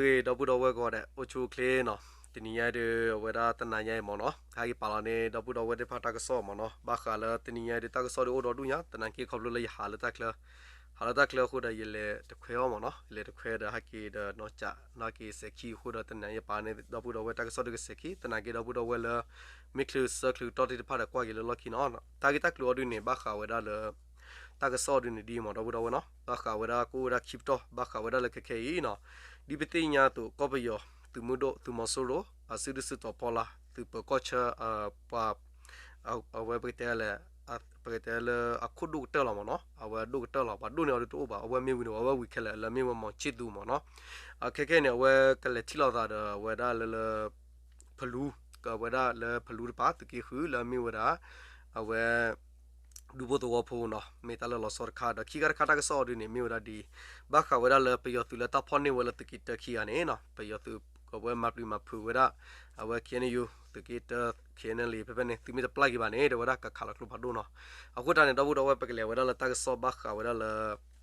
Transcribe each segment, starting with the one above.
ဂ့ၤ ဒီပုၢ်ဒီဝဲၢ်ကိးဂၤဒဲး အိၣ်ဆူၣ်အိၣ်ချ့နီၤ, တနံၤညါအံၤဒုး အဝဲဒၣ်တနၤညါအံၤမ့ၢ်နီၤ ဟဲက့ၤပာ်လီၤန့ၢ် ဒီပုၢ်ဒီဝဲၢ်သ့ၣ်တဖၣ်တၢ်ကစီၣ်မ့ၢ်နီၤ, ဘၣ်ဃးလၢတနံၤညါအံၤဒုး တၢ်ကစီၣ်ဒုးအိၣ်ဒီဒူၣ်ညါ သနာ်က့ခီဖျိလၢယဟးလၢတၢ်ချၢ, ဟးလၢတၢ်ချၢအဃိဒီး ယလဲၤတခွဲအီၤမ့ၢ်နီၤ, ယလဲၤတခွဲဒီးဟဲက့ၤဒီးနီၢ်ကၠး နာ်က့ၤစဲးခံအဃိဒီး တနံၤညါအံၤယပာ်န့ၢ် ဒီပုၢ်ဒီဝဲၢ်တၢ်ကစီၣ်ဒုးကစဲးခံ သနာ်က့ဒီပုၢ်ဒီဝဲၢ်လၢ မ့ၢ်ချုးဆၢချုးကတီၢ်သ့ၣ်တဖၣ်ဒီးကွၢ်က့ၤလၢလီၢ်ခံနီၤ, တၢ်ဂ့ၢ်တၢ်ကျိၤအီၤဒုးန့ၣ် ဘၣ်ဃးဝဲဒၣ်လၢ တၢ်ကစီၣ်အီၤဒုးန့ၣ်ဒ်အံၤမ့ၢ် ဒီပုၢ်ဒီဝဲၢ်နီၤ, ဘၣ်ဃးဝဲဒၣ်ကအိၣ်ဝဲဒၣ်ခံပတီၢ် ဘၣ်ဃးဝဲဒၣ်လၢခဲခဲအံၤနီၤ, ဒ်ပသ့ၣ်ညါအသိး ကီၢ်ပယီၤ သုးမုၢ်ဒိၣ် သုးမီၤစိရိၤ အစုဒုၣ်စုတီၤဖီလာ် သုးပၢၤကီၢ်ဆၢ ပှၤ အဝဲပကတဲလဲၣ် ပကတဲလၢအခိၣ်ဒိၣ်ကတၢၢ်လီၤမ့ၢ်နီၤ, အဝဲဒိၣ်ကတၢၢ်လီၤ ပှၤဒိၣ်န့ၢ်အီၤဒုးတအိၣ်ဘၣ်, အဝဲမ့ၢ်ဝံၤန့ၣ် အဝဲဝံၤခဲလၢာ် လၢအမ့ၢ်ဝဲ မောင်ချစ်သူ မ့ၢ်နီၤ, ခဲခဲန့ၣ် အဝဲကလဲၤထံၣ်လိာ်သးဒီးအဝဲဒၣ်လၢလၢ ဖလူ, ကဝဲဒၣ်လၢဖလူတပၤ သုးက့ဃု လၢအမ့ၢ်ဝဲဒၣ် အဝဲ ဒူဖိသဝီဖိနီၤ, မ့ၢ်တၢ်လၢလီၤဆီတခါ ဒီးခံခါတခါတၢ်ကစီၣ်အီၤဒုးန့ၣ် မ့ၢ်ဝဲဒၣ်ဒ် ဘၣ်ဃးဝဲဒၣ်လၢပယီၤသုးလၢတၢ်ဖီၣ်န့ၢ်ဝဲလၢသုးက့တၢခံဂၤန့ၣ်နီၤ, ပယီၤသုး အဝဲမၤပျံၤမၤဖုးဝဲဒၣ် အဝဲ K N U သုးက့တၢ K N L A ဖဲဖဲန့ၣ် သုမ့ၢ်တပျၢ်က့ၤဘၣ်န့ၣ် တဲဝဲဒၣ်ကခးလီၤကျိဖးဒိၣ်နီၤ, အဃိတၢ်န့ၣ် ဒီပုၢ်ဒီဝဲၢ် ပကလဲၤဝဲဒၣ်လၢတၢ်ကစီၣ်ဘၣ်ဃးဝဲဒၣ်လၢ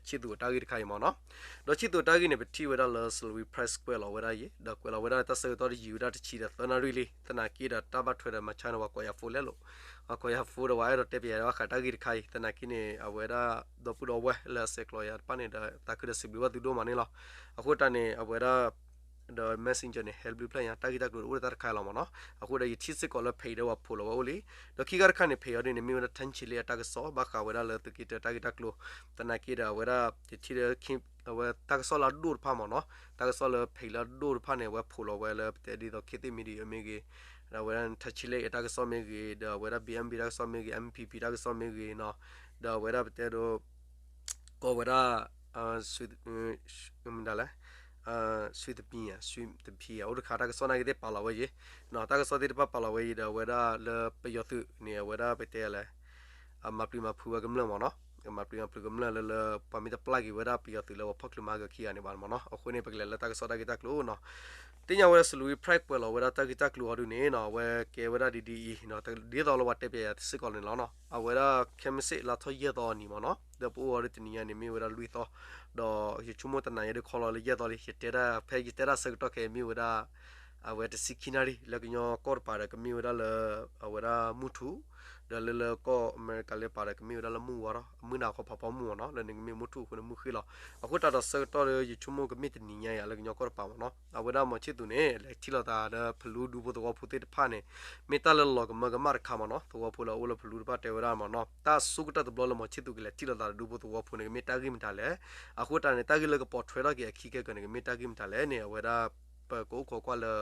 ချစ်သူအတၢ်ဂ့ၢ်တခါအံၤမ့ၢ်နီၤ, ဒီးချစ်သူအတၢ်ဂ့ၢ်န့ၣ် ပထံၣ်ဝဲဒၣ်လၢ Salween Press ကွဲးလီၤဝဲဒၣ်အံၤ ဒီးကွဲးလီၤဝဲဒၣ်တၢ်ဆၢကတီၢ်တယံာ်ဝဲဒၣ်တဆံဒီးသၢနၣ်ရံၣ်လံ, သနာ်က့ဒီးတၢ်ဘၣ်ထွဲဒီးမၤဆါန့ၣ် ပှၤကိးယၤ phone လဲၣ်လိၤ, ပှၤကိးယၤ phone ဒီးပှၤအဲၣ်ဒိးတဲပယၤဘၣ်ဃးတၢ်ဂ့ၢ်တခါအံၤ သနာ်က့န့ၣ် အဝဲဒၣ် ဒီပုၢ်ဒီဝဲၢ်လၢအဆဲးကျိးယၤတဖၣ်န့ၣ်ဒီး သးခုဒီးစံးဘျုးဘၣ်သုဒိၣ်မးန့ၣ်လီၤ, အဃိတၢ်န့ၣ် အဝဲဒၣ် ဒီး Messenger န့ၣ် ဟဲဘျုးဖျၢၣ်ညါ တၢ်ဂ့ၢ်တၢ်ကျိၤအိၣ်ဒီးတၢ်တခါအံၤလီၤမ့ၢ်နီၤ, အဃိဒီးယထံၣ်စ့ၢ်ကီးလၢ page ဒီးပှၤဖိးလီၤဝဲအိၣ်လံ, ဒီးခံခါတခါန့ၣ် page အီၤဒ်န့ၣ် မ့ၢ်ဝဲဒၣ် ထန်းချီလေး အတၢ်ကစီၣ် ဘၣ်ဃးဝဲဒၣ်လၢသုးက့တၢတၢ်ဂ့ၢ်တၢ်ကျိၤ, သနာ်က့ဒီးအဝဲဒၣ် ယထံၣ်လၢ အဝဲတၢ်ကစီၣ်လၢအဒိၣ်တဖၣ်မ့ၢ်နီၤ, တၢ်ကစီၣ်လၢ page လၢအဒိၣ်တဖၣ်န့ၣ် အဝဲဖိးလီၤဝဲလၢပတဲဒ်သိး ခေတ်သစ် Media မ့ၢ်ဂ့ၤ, ဒီးအဝဲဒၣ် ထန်းချီလေး အတၢ်ကစီၣ်မ့ၢ်ဂ့ၤ, ဒီးအဝဲဒၣ် B M B တၢ်ကစီၣ်မ့ၢ်ဂ့ၤ, M P P တၢ်ကစီၣ်မ့ၢ်ဂ့ၤနီၤ, ဒီးအဝဲဒၣ်ပတဲဒိး ကိးဝဲဒၣ် မ့ၢ်ဒၣ်လဲၣ် ဆွံတပံၤ ဆွံတပံၤ အိၣ်တခါ တၢ်ကစီၣ်နာ်က့သ့ၣ်ပာ်လီၤဝဲယံၤ, တၢ်ကစီၣ်သ့ၣ်တဖၣ်ပာ်လီၤဝဲယံၤဒီး အဝဲဒၣ်လၢပယီၤသုးန့ၣ် အဝဲဒၣ်ပတဲလဲၣ် မၤပျံၤမၤဖုးဝဲကမျၢၢ်မ့ၢ်နီၤ, မၤပျံၤမၤဖုးကမျၢၢ်လၢလၢ ပှၤမ့ၢ်တပျၢ်က့ၤဝဲဒၣ်ပယီၤသုးလၢပှၤဖီၣ်ချုးမၤကခံဂၤန့ၣ်ဘၣ်မ့ၢ်နီၤ, အဃိန့ၣ် ပကလဲၤလၢတၢ်ကစီၣ်တၢ်ဂ့ၢ်တၢ်ကျိၤနီၤ, သ့ၣ်ညါဝဲဒၣ် Salween Press ကွဲးလီၤဝဲဒၣ်တၢ်ဂ့ၢ်တၢ်ကျိၤအီၤဒုးန့ၣ်နီၤ, အဝဲကဲဝဲဒၣ်ဒ်ဒ်အံၤ ဒ်သိးလၢပှၤတဲပျဲယၤစ့ၢ်ကီးန့ၣ်လီၤနီၤ, အဝဲဒၣ်ခဲမုၢ်ဆ့ၣ်လါထီၣ်ယဲၢ်သီအနံၤမ့ၢ်နီၤ, ဒီးပအိၣ်အီၤဒ်တနံၤညါန့ၣ် မ့ၢ်ဝဲဒၣ်လွံၢ်သီ, ဒီးယဆိကမိၣ်တနၤညါဒုးခီလီၤလၢယဲၢ်သီလံ, ယတဲဒၣ်ဖဲယတဲဒၣ်ဆၢကတီၢ်ခဲအံၤမ့ၢ်ဝဲဒၣ် အဝဲတဆံခံနၣ်ရံၣ် လၢကညီကီၢ်တပၤဒီးကမ့ၢ်ဝဲဒၣ်လၢ အဝဲဒၣ်မုၢ်ထူၣ်, ဒီးလၢလၢကီၢ်အမဲရကၤလၢပၤဒီးကမ့ၢ်ဝဲဒၣ်လၢမုၢ်ဝါထီၣ်, မုၢ်နၤခီဖီဖီမုၢ်မ့ၢ်နီၤ, လၢန့ၣ်ကမ့ၢ်မုၢ်ထူၣ်အဃိန့ၣ်မုၢ်ဃ့လီၤ, အဃိတၢ်ဒီးဆၢကတီၢ်ဒီးယဆိကမိၣ်ကမ့ၢ်တနံၤညါအံၤ လၢကညီကီၢ်တပၤမ့ၢ်နီၤ, အဝဲဒၣ်မောင်ချစ်သူန့ၣ် လဲၤထံၣ်လိာ်သးဒီးဖလူဒူဖိသဝီဖိသ့ၣ်တဖၣ်န့ၣ် မ့ၢ်တၢ်လၢလီၤကမၢကမၣ်တခါမ့ၢ်နီၤ, သဝီဖိလၢအအိၣ်လၢဖလူတဖၣ်တဲဝဲဒၣ်မ့ၢ်နီၤ, တၢ်အဆိကတၢၢ်တဘျီလၢမောင်ချစ်သူကလဲၤထံၣ်လိာ်သးဒီးဒူဖိသဝီဖိန့ၣ် ကမ့ၢ်တၢ်ဂ့ၢ်မတၤလဲၣ်, အဃိတၢ်န့ၣ် တၢ်ဂ့ၢ်လၢကပိာ်ထွဲထီၣ်က့ၤအခံခဲကၢန့ၣ် ကမ့ၢ်တၢ်ဂ့ၢ်မတၤလဲၣ်န့ၣ် အဝဲဒၣ် ပကအိၣ်ခိးကွၢ်လၢ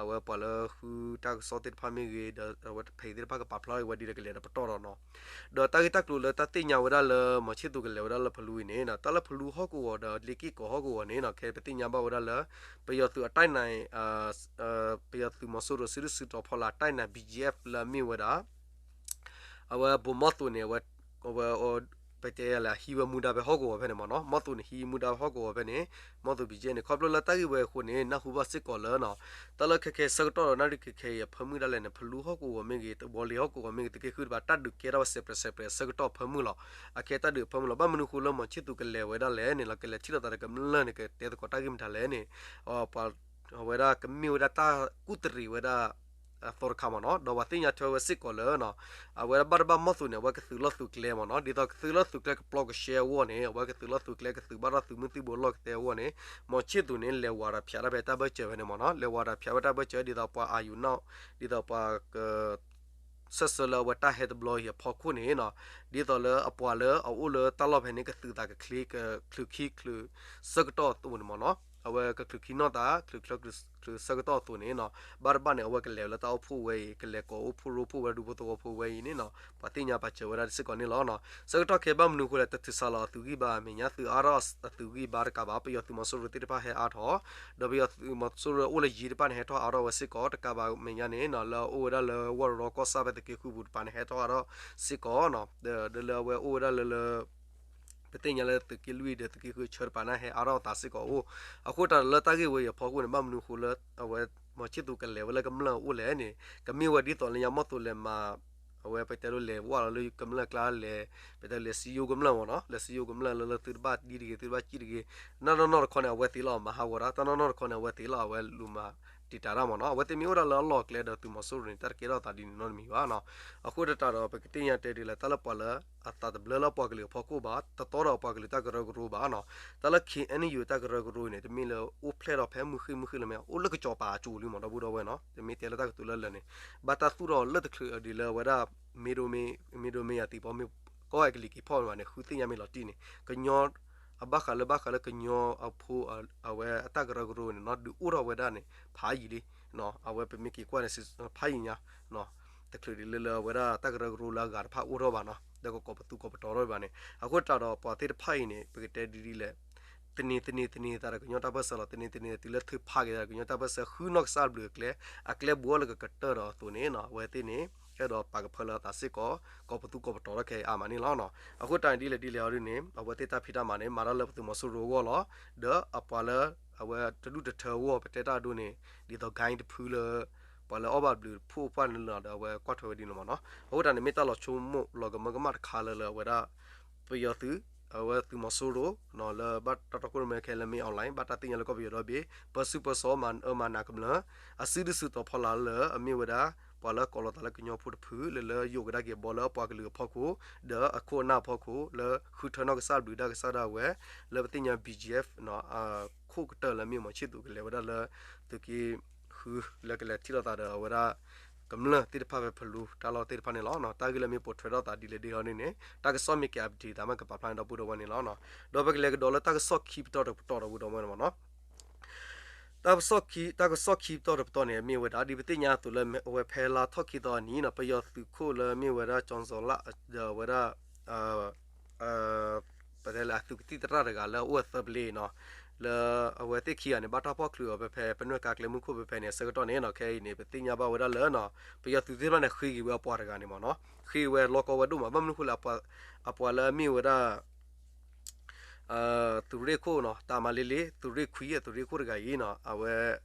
အဝဲပှၤလၢဃုတၢ်ကစီၣ်သ့ၣ်တဖၣ်မ့ၢ်ဂ့ၤ ဒီးအဝဲတဖဲသ့ၣ်တဖၣ်ကပာ်ဖျါထီၣ်က့ၤဝဲဒ်ဒီးကလဲၤဒီးပတီၢ်ဒီးနီၤ, ဒီးတၢ်ဂ့ၢ်တၢ်ကျိၤလၢတၢ်သ့ၣ်ညါဝဲဒၣ်လၢ မောင်ချစ်သူကလဲၤဝဲဒၣ်လၢဖလူအံၤန့ၣ် တၢ်လၢဖလူဟီၣ်ကဝီၤဒီးလ့က့ၢ်ကီၤဟီၣ်ကဝီၤန့ၣ်နီၤ ခဲပသ့ၣ်ညါဘၣ်ဝဲဒၣ်လၢ ပယီၤသုးအတၢ်နၤ ပယီၤသုးမီၤစိရိၤစုဒုၣ်စုတီၤဖီလာ် တၢ်နၤ B G F လၢအမ့ၢ်ဝဲဒၣ် အဝဲဘိးမီၢ်သိးန့ၣ် အဝဲ အဝဲ ပတဲလဲၣ် ဟံးဝဲမူဒါဖဲဟီၣ်ကဝီၤဖဲန့ၣ်မ့ၢ်နီၤ, မီၢ်သိးန့ၣ် ဟံးမူဒါဖဲဟီၣ်ကဝီၤဖဲန့ၣ်, မီၢ်သိး B G F န့ၣ် ခီဖျိလၢတၢ်ဂ့ၢ်ဝဲအဃိန့ၣ် နၢ်ဟူဘၣ်စ့ၢ်ကီးလၢနီၤ, တၢ်လၢခဲခဲဆၢကတီၢ်ဒီးနၣ်ရံၣ်ခဲခဲအံၤအဖၢမုၢ်ဒၣ်လဲာ်န့ၣ် ဖလူဟီၣ်ကဝီၤမ့ၢ်ဂ့ၤ ဝီၤလ့ၤဟီၣ်ကဝီၤမ့ၢ်ဂ့ၤ သုးက့ဃုတပၤ တၢ်ဒုးကဲထီၣ်ဝဲ separate separate ဆၢကတီၢ်အဖၢမုၢ်လီၤ, အခဲတၢ်ဒုးအဖၢမုၢ်လီၤ, ဘၣ်မနုၤဃိလၢမောင်ချစ်သူကလဲၤဝဲဒၣ်လဲၣ်န့ၣ်လီၤ, ကလဲၤထံၣ်လိာ်သးဒီးကမျၢၢ်န့ၣ် ကတဲသကိးတၢ်ဂ့ၢ်မတၤလဲၣ်န့ၣ်, ပှၤ အဝဲဒၣ်ကမ့ၢ်ဝဲဒၣ်တၢ်ကူၣ်တရံးဝဲဒၣ် အသီတခါမ့ၢ်နီၤ, ဒီးပှၤသ့ၣ်ညါထွဲဝဲစ့ၢ်ကီးလၢနီၤ, အဝဲဒၣ်ဘၣ်တဘၣ်မီၢ်သိးန့ၣ် အဝဲကသုးလီၢ်သုးကျဲမ့ၢ်နီၤ, ဒ်သိးကသုးလီၢ်သုးကျဲကပျီကရှဲအဂီၢ်န့ၣ် အဝဲကသုးလီၢ်သုးကျဲကသုးဘၣ်ထီၣ်သုးမုၢ်သံၣ်ဘိလီၢ်ကသဲအဂီၢ်န့ၣ်, မောင်ချစ်သူန့ၣ် လဲၤဝးဒီးဖျးတၢ်ဖဲတၢ်ဘၢၣ်စၢၤဖဲန့ၣ်မ့ၢ်နီၤ, လဲၤဝးဒီးဖျးဝဲတၢ်ဘၢၣ်စၢၤ ဒ်သိးပှၤအာရုံနောက် ဒ်သိးပှၤက ဆၢၣ်ဆၢလၢအဝဲတၢ်ဟဲတဘျီအံၤအဖီခိၣ်န့ၣ်နီၤ, ဒ်သိးလၢအပှၤလၢအအိၣ်လၢတၢ်လီၢ်ဖဲန့ၣ် ကသုးသးကချ့ ကချုးခံချုးဆၢကတီၢ်အသိးန့ၣ်မ့ၢ်နီၤ, အဝဲကချုးခံနီၢ်သး ချုးချၢချုးဆၢကတီၢ်အသိးန့ၣ်နီၤ, ဘၣ်တဘၣ်န့ၣ် အဝဲကလဲၤလၢတၢ်အိၣ်ဖှိၣ်ဝဲအံၤ ကလဲၤကိးအိၣ်ဖှိၣ်ရိဖှိၣ်ဝဲဒၣ်ဒူဖိသဝီဖိဝဲအံၤန့ၣ်နီၤ, ပှၤသ့ၣ်ညါပာ်စၢၤဝဲဒၣ်စ့ၢ်ကီးန့ၣ်လီၤ. ဆၢကတီၢ်ခဲဘၣ်မနုၤအဃိလဲၣ် တထုးဆါလီၤအသုးဂံၢ်ဘါ အမဲာ်ညါသုးအါထီၣ်အသုးဂံၢ်ဘါတကးဘၣ် ပယီၤသုးမီၤစိရိၤသ့ၣ်တဖၣ်ဟဲအါထီၣ်, ဒီးပယီၤသုးမီၤစိရိၤအိၣ်လၢယံၤတဖၣ်န့ၣ် ဟဲထီၣ်အါထီၣ်ဝဲစ့ၢ်ကီး တကးဘၣ်မဲာ်ညါန့ၣ်နီၤ လၢအအိၣ်ဝဲဒၣ်လၢဝီၢ်ရီကီၢ်ဆၣ်ဖဲသုးက့ဃုပူၤတပၤန့ၣ် ဟဲထီၣ်အါထီၣ်စ့ၢ်ကီးနီၤ, ဒီးလၢအဝဲအိၣ်ဝဲဒၣ်လၢလၢ ပသ့ၣ်ညါလၢသုးက့လွံၢ်ဒီးသုးက့ဃုအဆၢတပၤန့ၣ် ဟဲအါထီၣ်အသးစ့ၢ်ကီးအိၣ်, အဃိတၢ်လၢတၢ်ဂ့ၢ်ဝဲအံၤအဖီခိၣ်န့ၣ် ဘၣ်မနုၤအဃိလၢ အဝဲ မောင်ချစ်သူကလဲၤဝဲလၢကမျၢၢ်အအိၣ်လဲၣ်န့ၣ် ကမ့ၢ်ဝဲဒ်သိးလၢညါမီၢ်သိးလဲၤမၤ အဝဲပတဲဒိလဲၤဝၢ်လီၤလၢကမျၢၢ်ကျါလဲၤ ပတဲလဲၤစံယိကမျၢၢ်မ့ၢ်နီၤ လဲၤစံယိကမျၢၢ်လၢလၢသုတဘၣ်ဒ်တဂ့ၤ သုတဘၣ်ကံၣ်တဂ့ၤ, တၢ်နီၢ်နီၢ်တခီန့ၣ် အဝဲသ့ၣ်လီၤမၤဟးဂီၤတၢ် တၢ်နီၢ်နီၢ်တခီန့ၣ် အဝဲသ့ၣ်လီၤ အဝဲလူၤမၤတံာ်တာ်တၢ်မ့ၢ်နီၤ အဝဲသ့ၣ်မ့ၢ်အိၣ်ဒၣ်လၢအလီၢ်အကျဲဒီးသုးမီၤစိရိၤန့ၣ် တၢ်တကဲထီၣ်သးဒ်န့ၣ်နီတမံၤဘၣ်နီၤ. အဃိသတးဒီး ပကသ့ၣ်ညါတဲဒ်လဲၣ် တၢ်လၢပှၤလၢ အသးတဘျၢလၢပှၤကလုာ်အဖီခိၣ်ဘၣ် တတီဒီးပှၤကလုာ်တၢ်ကရၢကရိဘၣ်နီၤ. တၢ်လၢ ခ့ၣ်အဲၣ်ယူၣ် တၢ်ကရၢကရိန့ၣ် တမ့ၢ်လၢအိၣ်ဖျဲၣ်ထီၣ်ဖဲမုၢ်ဃ့ၢ်မုၢ်ဃ့ၢ်လၢၤမ့ၢ် အိၣ်လၢကစီၤပၤအစိၤလံမ့ၢ် ဒီပုၢ်ဒီဝဲၢ်နီၤ တမ့ၢ်တဲလၢတၢ်ကတိၤလၢလၢာ်န့ၣ် ဘၣ်တၢ်သူၣ်ထီၣ်လၢတချုးဒ်လၢအဝဲဒၣ် မ့ဒိမ့ၢ်ယၤသံးဘီမ့ၢ် ကီၢ်အဲကလံးက့ၤဖီၣ်မ့ၢ်ဘၣ်န့ၣ် ဃုသ့ၣ်ညါမ့ၢ်လီၤတံၢ်န့ၣ် ကညီ အဘၣ်ဃးလၢဘၣ်ဃးလၢကညီအဖိ အဝဲအတၢ်ကရၢကရိန့ၣ်နီၤ ဒုးအိၣ်ထီၣ်ဝဲဒၣ်န့ၣ် ဖးယံာ်လံ အဝဲပမ့ၢ်က့ၤကွၢ်န့ၣ် ဖးယံာ်ညါ တချုးဒ်လၢလၢအဝဲဒၣ်တၢ်ကရၢကရိလၢအဂၤတဖၣ်အိၣ်ထီၣ်ဘၣ်နီၤ ဒီးကကိးပသူကိးပတီၤထီၣ်ဘၣ်န့ၣ် အဃိသတးဒီးပှၤသ့ၣ်တဖၣ်အံၤန့ၣ် ပကတဲဒ်ဒ်လဲၣ် သန့ၤသန့ၤသန့ၤသးဒီးကညီတၢ်ပၢၢ်ဆၢလီၤ သန့ၤသန့ၤတုၤလၢထုးဖးက့ၤသးဒီးကညီတၢ်ပၢၢ်ဆၢ ဃုနီၢ်ကစၢ်ဘျုးအကျဲ အကျဲဘူးအီၤလၢကကတၢၢ်ဒီးအသိးန့ၣ်နီၤ အဝဲသ့ၣ်န့ၣ် အဲၣ်ဒိးပာ်ကဖၢလၢအသးစ့ၢ်ကီး ကိးပသူကိးပတီၤထီၣ်ခဲအံၤအါမးန့ၣ်လီၤ. အဃိတၢ်န့ၣ်ဒ်လဲၣ်ဒ်လဲၣ်အီၤဒ်န့ၣ် အဝဲသ့ၣ်တၢ်ဖံးတၢ်မၤန့ၣ် မၤတၢ်လၢပသုးမီၤစိရိၤအဂီၢ်လီၤ. ဒီးအပှၤလၢ အဝဲတဒူၣ်တထၢအဂီၢ် ပတဲတၢ်အဒိန့ၣ် ဒ်သိး guide တဖုလၢ ပှၤလၢအီၣ်ဘၣ်ဘျုးတဖုအိၣ်ပှၢ်န့ၣ်လီၤဒီး အဝဲကွၢ်ထွဲဝဲဒ်န့ၣ်မ့ၢ်နီၤ. အဃိတၢ်န့ၣ်မ့ၢ်တၢ်လီၤဆိကမိၣ်လီၤကမၢကမၣ်တခါလၢလၢအဝဲဒၣ် ပယီၤသုး အဝဲသုးမီၤစိရိၤ လၢဘၣ်တၢ်တီခိၣ်ရိၣ်မဲခဲလၢာ်မ့ၢ် online ဘၣ်တၢ်သ့ၣ်ညါလၢကီၢ်ပယီၤဒီဘ့ၣ် ပၢဆူၣ်ပၢစီၤမၤအၢမၤနးကမျၢၢ် အစုဒုးစုတီၤဖီလာ်လၢအမ့ၢ်ဝဲဒၣ် ပှၤလၢကိးလီၤသးလၢကညီဖိတဖု လၢလၢယိာ်ကဒါက့ၤအဘီလၢအပှၤကလုာ်အဖီခိၣ် ဒီးအခိၣ်အနၢ်အဖီခိၣ် လၢဃုထၢနီၢ်ကစၢ်ဘျုးတၢ်ကစီၣ်ဒၣ်ဝဲ လၢပသ့ၣ်ညါ ဘီၣ်ကၠ့ၣ်အ့ၣ် အခိၣ်ကတၢၢ်လၢမ့ၢ်မီၤဆံၣ်သူးကလဲၤဝဲဒၣ်လၢ သုးက့ဃု လၢကလဲၤထံၣ်လိာ်သးဒီးအဝဲဒၣ် ကမျၢၢ်သ့ၣ်တဖၣ်ဖဲဖလူတၢ်လီၢ်သ့ၣ်တဖၣ်န့ၣ်လီၤ. တၢ်ဂ့ၢ်လၢမ့ၢ်ပိာ်ထွဲထီၣ်သးဒ်လဲၣ်ဒ်လဲၣ်အီၤန့ၣ်န့ၣ် တၢ်ကစီၣ်မ့ၢ်ကဲ update သးမ့ၢ်ကပာ်ဖျါန့ၣ် ဒီပုၢ်ဒီဝဲၢ်န့ၣ်လီၤ. ဒီးပကလဲၤကဒီးလၢတၢ်ကစီၣ်ခံပတီၢ်တပတီၢ် ဒီပုၢ်ဒီဝဲၢ်န့ၣ်မ့ၢ်နီၤ တၢ်ကစီၣ်ခံ တၢ်ကစီၣ်ခံပတီၢ်တပတီၢ်န့ၣ် မ့ၢ်ဝဲဒၣ် ဒ်ပသ့ၣ်ညါအသိးလၢအဝဲဖဲလါထီၣ်ခံသီအနံၤနီၤ ပယီၤသုးခိၣ်လၢမ့ၢ်ဝဲဒၣ် ကၠီၣ်စီၤလၣ် ဒီးအဝဲဒၣ် ပတဲလၢအသုးကသံၣ်သရၣ်တဂၤလၢအအိၣ်ဝဲသၢပလ့ၤနီၤ လၢအဝဲသ့ၣ်ခံဂၤန့ၣ် ဘၣ်တၢ်ဖီၣ်ချုးအီၤဖဲဖဲ ပနွဲၢ်ကါကျဲမုၢ်ခိၣ်ဖဲဖဲန့ၣ် အဆၢကတီၢ်န့ၣ်နီၤ ခဲအံၤန့ၣ် ပသ့ၣ်ညါဘၣ်ဝဲဒၣ်လၢနီၤ ပယီၤသုးသ့ၣ်တဖၣ်န့ၣ် ဃ့က့ၤဝဲအပှၤတဂၤန့ၣ်မ့ၢ်နီၤ ဃ့ဝဲလီၢ်ကီဝဲဒိၣ်မး ဘၣ်မနုၤအဃိလဲၣ် အပှၤလၢအမ့ၢ်ဝဲဒၣ် သုးရ့ၣ်ခိၣ်နီၤ တၢ်မၤလ့လ့ သုးရ့ၣ်ခွံ အသုးရ့ၣ်ခိၣ်တဂၤအံၤနီၤ အဝဲ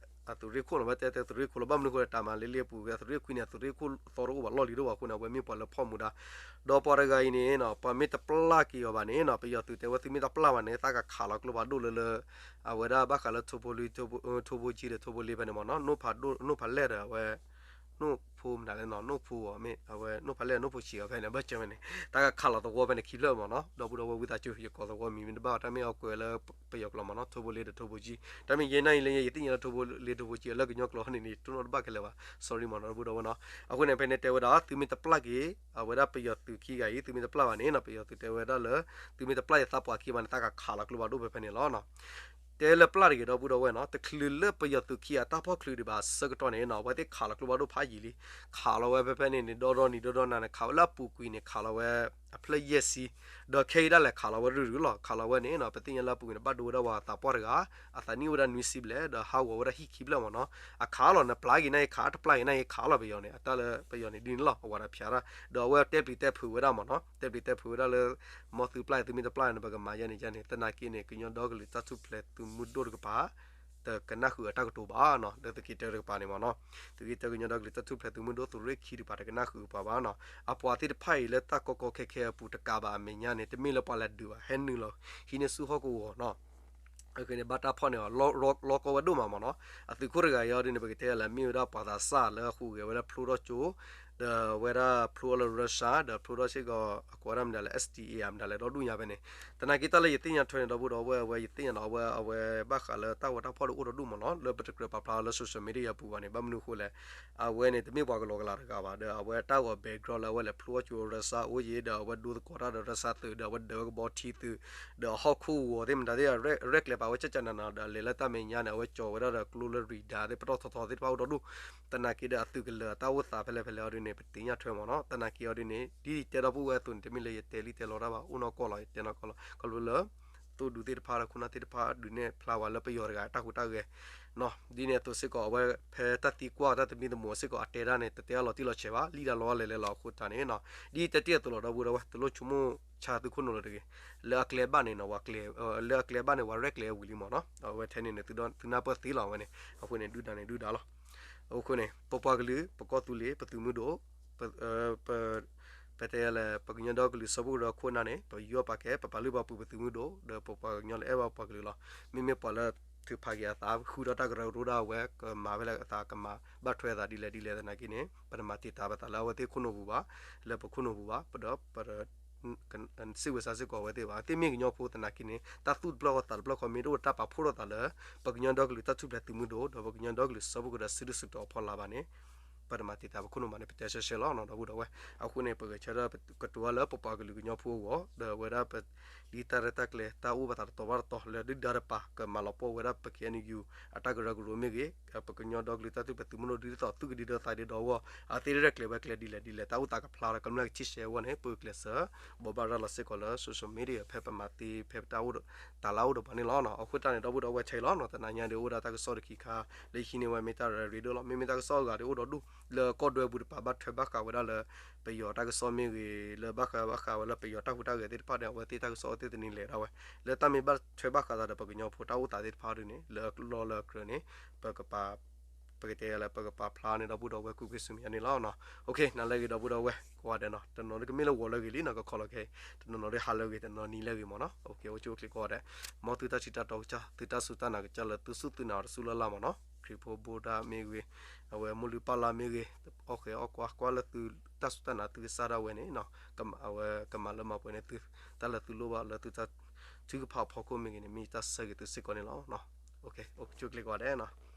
အသုးရ့ၣ်ခိၣ်နီၤ ဝဲတဲတဲသုးရ့ၣ်ခိၣ်လီၤ ဘၣ်မနုၤအဃိလဲၣ် တၢ်မၤလ့လ့အပူၤ အသုးရ့ၣ်ခွံန့ၣ် အသုးရ့ၣ်ခိၣ်သီတအိၣ်ဘၣ် လီၢ်လံၤတအိၣ်ဘၣ်အဃိန့ၣ် အဝဲမ့ၢ်ပှၤလၢဖီၣ်မူဒါ ဒီးပှၤတဂၤအံၤန့ၣ်နီၤ ပှၤမ့ၢ်တပျၢ်က့ၤအီၤဘၣ်န့ၣ်နီၤ ပယီၤသုးတဲဝဲသုမ့ၢ်တပျၢ်ဘၣ်န့ၣ် သးကခးလီၤကျိဖးဒိၣ်လၢလၢ အဝဲဒၣ်ဘၣ်ဃးလၢထိဖိလံ ထိဖိကၠံဒီး ထိဖိလ့ဖဲန့ၣ်မ့ၢ်နီၤ နိၣ်ဖးဒိၣ် နိၣ်ဖးလဲၢ်ဒီးအဝဲ နိၣ်ဖိမတၤလဲၣ်နီၤ နိၣ်ဖိအီၤမ့ၢ် အဝဲနိၣ်ဖးလဲၢ် နိၣ်ဖိဆံးအီၤဖဲန့ၣ် ဘၣ်ကၢဝဲန့ၣ် တၢ်ကခးလီၤသဝီဖဲန့ၣ်ခံဖျၢၣ်မ့ၢ်နီၤ ဒီပုၢ်ဒီဝဲၢ်ဝံသးစူၤ ယကိးသဝီမံၤမ့ၢ်တဘၣ်ဘၣ် တၢ်မ့ၢ်အီၤကွဲးလၢပယီၤကျိာ်မ့ၢ်နီၤ ထိဖိလ့ဒီးထိဖိကၠံ တၢ်မ့ၢ်ယဲၢ်နၣ်အံၤလၢယဲ ယသ့ၣ်ညါလၢထိဖိလ့ထိဖိကၠံ အလၢကညီကျိာ်န့ၣ်န့ၣ် တိၢ်နီၣ်တဘၣ်ခဲလၢာ်ဘၣ် sorry မ့ၢ်နီၤ ဒီပုၢ်ဒီဝဲၢ်နီၤ အဃိန့ၣ် ဖဲန့ၣ်တဲဝဲဒၣ် သုမ့ၢ်တပျၢ်က့ၤ အဝဲဒၣ်ပယီၤသုးခံဂၤအံၤ သုမ့ၢ်တပျၢ်ဘၣ်န့ၣ်နီၤ ပယီၤသုးတဲဝဲဒၣ်လၢ သုမ့ၢ်တပျၢ်ယသးပှၤခံဘၣ်န့ၣ် သးကခးလီၤကျိဖးဒိၣ်ဖဲဖဲန့ၣ်လီၤ တဲလၢပျၢ်တဂ့ၤ ဒီပုၢ်ဒီဝဲၢ်နီၤ တချုးလၢပယီၤသုးခံဂၤတၢ်ဖီၣ်ချုးဒံးဘၣ်အဆၢကတီၢ်န့ၣ်နီၤ အဝဲသ့ၣ်ခးလီၤကျိဖးဒိၣ်ဖးယံာ်လံ ခးလီၤဝဲဖဲဖဲန့ၣ်န့ၣ် ဒီဒီနံၤဒီဒီနၤန့ၣ် ခးဝဲလၢအပူၤကွံာ်န့ၣ် ခးလီၤဝဲ အဖျၢၣ်ယဲၢ်ဆံ ဒီးခဲအံၤဒၣ်လဲာ်ခးလီၤဝဲရုၢ်ရုၢ်လီၤ ခးလီၤဝဲန့ၣ်နီၤ ပသ့ၣ်ညါလၢအပူၤကွံာ်န့ၣ် ဘၣ်ဒိဝဲဒၣ်ပှၤသးပှၢ်တဂၤ အသးနံၣ်အိၣ်ဝဲဒၣ်နွံဆံဘျဲၣ် ဒီးဟးဂီၤဝဲဒၣ်ဟံၣ်ခံဖျၢၣ်မ့ၢ်နီၤ အခးလီၤ နပျၢ်က့ၤန့ၣ်အံၤခး တပျၢ်က့ၤန့ၣ်အံၤခးလီၤ ပယီၤန့ၣ် အတၢ်လၢပယီၤန့ၣ်ဒ်န့ၣ်လီၤ အဝဲဒၣ်ဖျါဒၣ် ဒီးအဝဲတဲပျံၤတဲဖုးဝဲဒၣ်မ့ၢ်နီၤ တဲပျံၤတဲဖုးဝဲဒၣ်လၢ မ်သုပျၢ်အံၤ သုမ့ၢ်တပျၢ်န့ၣ် ပကမၤယဲန့ၣ်ယဲန့ၣ် သနာ်က့န့ၣ် ကညီဒီကလုာ်တၢ်ထူၣ်ဖျဲးသုးမုၢ်ဒိၣ်တကပၤ တကနၣ်ဃုာ်အတၢ်ကတိၤဘၣ်နီၤ လၢသုးက့တၢတကပၤန့ၣ်မ့ၢ်နီၤ သုးက့တၢကညီဒီကလုာ်တၢ်ထူၣ်ဖျဲးသုးမုၢ်ဒိၣ်သုးရ့ၣ်ခံတကပၤ တကနၣ်ဃုာ်ပှၤဘၣ်နီၤ အပှၤသ့ၣ်တဖၣ်အံၤလၢတၢ်ကီကီခဲခဲအပူၤတကးဘၣ်အမဲာ်ညါန့ၣ် တမ့ၢ်လၢပှၤလဲၤဒုးဘၣ် ဟဲနုာ်လီၤ ဟံးန့ၢ်ဆူၣ်ဟီၣ်ကဝီၤနီၤ အဃိန့ၣ် ဘၣ်တၢ်ဖီၣ်န့ၢ်အီၤ လီၢ်ကီဝဲဒိၣ်မးမ့ၢ်နီၤ အသုးခိၣ်တဂၤအံၤအီၤဒ်န့ၣ် ပကတဲလၢမ့ၢ်ဝဲဒၣ်ပှၤသးစၢ်လၢအဟူးဂဲၤဝဲဒၣ်ဖျိထီၣ်ကၠိ ဒီးအဝဲဒၣ်ဖျိအီၤလၢ Russia ဒီးဖျိထီၣ်စ့ၢ်ကီး အကိးဝဲဒၣ်မနုၤလဲၣ် S D A မနုၤလဲၣ် ဒီဒူၣ်ညါဖဲန့ၣ် သနာ်က့တၢ်လၢယသ့ၣ်ညါထွဲန့ၣ် ဒီပုၢ်ဒီဝဲၢ် အဝဲယသ့ၣ်ညါနီၤ အဝဲ အဝဲဘၣ်ဃးလၢတၢ်ဂီၤတၢ်ဖီၣ်တအိၣ်ဒီဒူၣ်မ့ၢ်နီၤ လၢပတကြၢးပာ်ဖျါလၢ social media အပူၤဘၣ်န့ၣ် ဘၣ်မနုၤအဃိလဲၣ် အဝဲန့ၣ် တမ့ၢ်ပှၤကလီကလီတဂၤဘၣ် ဒီးအဝဲတၢ်ဂီၤ background လၢအဝဲလဲၤဖျိအီၣ်ကၠိ Russia အိၣ်ယံၤ ဒီးအဝဲဒိသကိးတၢ်ဒီး Russia သုး ဒီးအဝဲဒၢးဝဲကဘီထံသုး ဒီးအဟီၣ်ခိၣ်ဂီၤသ့ၣ်မတၤသ့ၣ် ရဲၣ်ကျဲၤပာ်ဝဲကၠၢ်ကၠၢ်နးနးဒီး အလဲၤလၢတၢ်မဲာ်ညါန့ၣ် အဝဲကၠီၤဝဲဒၣ်ဒီးကျိလၢ radar သ့ၣ်ပတီၢ်ထီထီသ့ၣ်တဖၣ်အိၣ်ဒီဒူၣ် သနာ်က့ဒီးအသုးကလၢၤအတၢ်အိၣ်သးဖဲလဲၣ်ဖဲလဲၣ်အီၤဒ်န့ၣ် ပသ့ၣ်ညါထွဲမ့ၢ်နီၤ သနာ်က့အီၤဒ်န့ၣ် ဒ်ယတဲဒီပုၢ်ဝဲၢ်အသိးန့ၣ် တမ့ၢ်လၢယတဲလံတဲလီတၢ်ဘၣ် အိၣ်နီၢ်ကီၢ်လီၤ ယတဲနီၢ်ကီၢ်လီၤ ခီဖျိလၢ သိၣ်ဒူသ့ၣ်တဖၣ်ဒီးခိၣ်နၢ်သ့ၣ်တဖၣ်ဒုးနဲၣ်ဖျါဝဲလၢပယီၤတဂၤအတၢ်ဟူးတၢ်ဂဲၤ ဒ်န့ၣ်အသိးစ့ၢ်ကီး အဝဲဖဲတၢ်သံကွၢ်တၢ်သမံသမိးစ့ၢ်ကီး အတဲဒၣ်န့ၣ် တတဲအလီၤတံၢ်လီၤဆဲးဘၣ် လံၣ်ဒၣ်လီၤလဲၤလဲၤလီၤအဃိတၢ်န့ၣ်နီၤ ဒ်တၢ်တ့ၢ်အသိးလီၤ ဒီပုၢ်ဒီဝဲၢ် တလိၣ်ဆိကမိၣ်ဆါသုခိၣ်နူာ်လၢၤတဂ့ၤ လၢအကျဲဘၣ်န့ၣ်နီၤ ပှၤကျဲ လၢအကျဲဘၣ်န့ၣ် ပှၤရဲၣ်ကျဲၤဝံၤလံမ့ၢ်နီၤ အဝဲထဲန့ၣ်န့ၣ် သုနၢ်ပၢၢ်သ့လီၤဝဲန့ၣ် အဃိန့ၣ် ဒုၣ်ဒါန့ၣ်ဒုၣ်ဒါလီၤ အဃိန့ၣ် ပပှၤကလုာ် ပကီၢ်သူလ့ၤ ပသုးမုၢ်ဒိၣ် ပ ပ ပတဲလဲၣ် ပကညီဒီကလုာ်စၢဖှိၣ်ကရၢခိၣ်နၢ်န့ၣ် ပယူးယီၣ်ပာ်ကဲ ပပာ်လုၢ်ပာ်ပှ့ၤပသုးမုၢ်ဒိၣ် ဒီးပပှၤကညီလၢအဲၣ်ဘၣ်ပှၤကလုာ်လီၤ. မ့မ့ၢ်ပှၤလၢထုးဖးက့ၤအသး ဃုာ်ဒီးတၢ်ကရၢကရိဒၣ်ဝဲ ကမၤဝဲလၢအသး ကမၤဘၣ်ထွဲအသးဒ်လဲၣ်ဒ်လဲၣ်သနာ်က့န့ၣ် ပတမၤတံာ်တာ်ပသးလၢအဝဲသ့ၣ်ခိၣ်နူာ်ပူၤဘၣ်, လၢပခိၣ်နူာ်ပူၤဘၣ်, ပဒီး စံးဝဲစးစ့ၢ်ကီးအဝဲသ့ၣ်ဘၣ်. အဝဲသ့ၣ်မ့ၢ်ကညီဖိသနာ်က့န့ၣ် တၢ်သူၣ်တဖျၢၣ်ဃီသးတဖျၢၣ်ဃီ မ့ၢ်တအိၣ်တၢ်ပာ်ဖှိၣ်ထီၣ်သးလၢ ပကညီဒီကလုာ်တၢ်ထူၣ်ဖျဲးသုးမုၢ်ဒိၣ် ဒီးပကညီဒီကလုာ်စၢဖှိၣ်ကရၢစုဒုၣ်စုတီၤအဖီလာ်ဘၣ်န့ၣ် ပတမၤတံာ်တာ်ပခိၣ်နူာ်ဘၣ်န့ၣ် ပတဲဆှဲဆှဲလီၤနီၤ ဒီပုၢ်ဒီဝဲၢ်. အဃိန့ၣ် ပဂဲၤဆၢထၢၣ်ကတိၤဝဲလၢပပှၤကလုာ်ကညီဖိအဂီၢ် ဒီးဝဲဒၣ်ပ ဒ်တၢ်ရဲၣ်တၢ်ကျဲၤ တၢ်အိၣ်ပသးတတီၤဘၣ်တတီၤ လၢဒုၣ်ဒါတပၤ ကမၤလီၤပှီၢ်ဝဲဒၣ်ပ ခ့ၣ်အဲၣ်ယူၣ် အတၢ်ကရၢကရိမ့ၢ်ဂ့ၤ, ပကညီဒီကလုာ်တၢ်ထူၣ်ဖျဲးသုးမုၢ်ဒိၣ် ဒ်သိးသုကဒုးဒီသးဒ့ဒီအဂီၢ် အသ့ရဲၣ်ကျဲၤဝဲကျဲဒ်လဲၣ်ဒ်လဲၣ် တၢ်အိၣ်သးကဖျါဒီးကမျၢၢ်ကထံၣ်ရှဲအဂီၢ်န့ၣ် ပကျဲးစၢး ဘိးဘၣ်ရၤလီၤစ့ၢ်ကီးလၢ social media ဖဲပမၤသ့ ဖဲပတၢ်အိၣ်ဒီး တၢ်လၢအအိၣ်ဒီးပှၤန့ၣ်လီၤ. အဃိတၢ်န့ၣ် ဒီပုၢ်ဒီဝဲၢ် ဆဲးလီၤနီၤ တနၤညါဒ်အိၣ်ဒၣ်တၢ်ကစီၣ်တခါခါ လၢယဟံးန့ၢ်ဝဲမ့ၢ်တၢ်ရၤရ့ဒိၣ်လီၤ. မ့မ့ၢ်တၢ်ကစီၣ်အဂၤဒ်အိၣ်ဒီးဒိၣ် လၢကီၢ်ဒွဲပူၤတပၤ ဘၣ်ထွဲဘၣ်ဃးဝဲဒၣ်လၢ ပယီၤတၢ်ကစီၣ်မ့ၢ်ဂ့ၤ လၢဘၣ်ဃးဘၣ်ဃးဝဲလၢပယီၤတၢ်ဟူးတၢ်ဂဲၤသ့ၣ်တဖၣ်န့ၣ် အဝဲသ့ၣ်တၢ်ကစီၣ်အဝဲသ့ၣ်တနံၤလဲၤဒၣ်ဝဲ လၢတၢ်မ့ၢ်ဘၣ်ထွဲဘၣ်ဃးသးဒီးပကညီဖိတၢ်အိၣ်သးသ့ၣ်တဖၣ်ဒ်န့ၣ် လၢလီၢ်လၢကြၢးန့ၣ် ပကပာ် ပကတဲလၢပကပာ်ဖျါန့ၣ် ဒီပုၢ်ဒီဝဲၢ် ကွ့ၢ်ကွ့ၢ်ဆူမဲာ်ညါန့ၣ်လီၤ. နလၢဂ့ၤ ဒီပုၢ်ဒီဝဲၢ် ကိးဂၤဒဲးနီၤ တနီၤဒ်ကမ့ၢ်လၢဂီၤလၢဂ့ၤလံနီၤ ကခီလီၤခဲအံၤ တနီၤနီၤဒ်ဟါလၢဂ့ၤ တနီၤနံၤလၢဂ့ၤမ့ၢ်နီၤ အိၣ်ဆူၣ်အိၣ်ချ့ကိးဂၤဒဲး မ်သုတၢ်ထံၣ်တၢ်တီကစၢ် သုတၢ်စူၢ်တၢ်နာ်ကစၢ်လၢသုစူၢ်သုနာ်အီၤတစူၢ်လၢ်လၢ်မ့ၢ်နီၤ ခရံာ်ဖိဘိဒၣ်မ့ၢ်ဂ့ၤ အဝဲမိၢ်လုၢ်ပၢ်လၢ်မ့ၢ်ဂ့ၤ အီၣ်ဃဲအီၣ်ကွါကွၢ်လၢသုတၢ်စူၢ်တၢ်နာ် သုကစၢ်ဒၣ်ဝဲန့ၣ် အဝဲကမၤလၢမၤပှဲၤန့ၣ်သု တၢ်လၢသုလိၣ်ဘၣ်လၢသုတၢ်ထုကဖၣ်အဖီခိၣ်မ့ၢ်ဂ့ၤန့ၣ် မ့ၢ်တၢ်ဆၢဂ့ၤသုစ့ၢ်ကီးန့ၣ်လီၤ. အိၣ်ဆူၣ်အိၣ်ချ့ကိးဂၤဒဲးနီၤ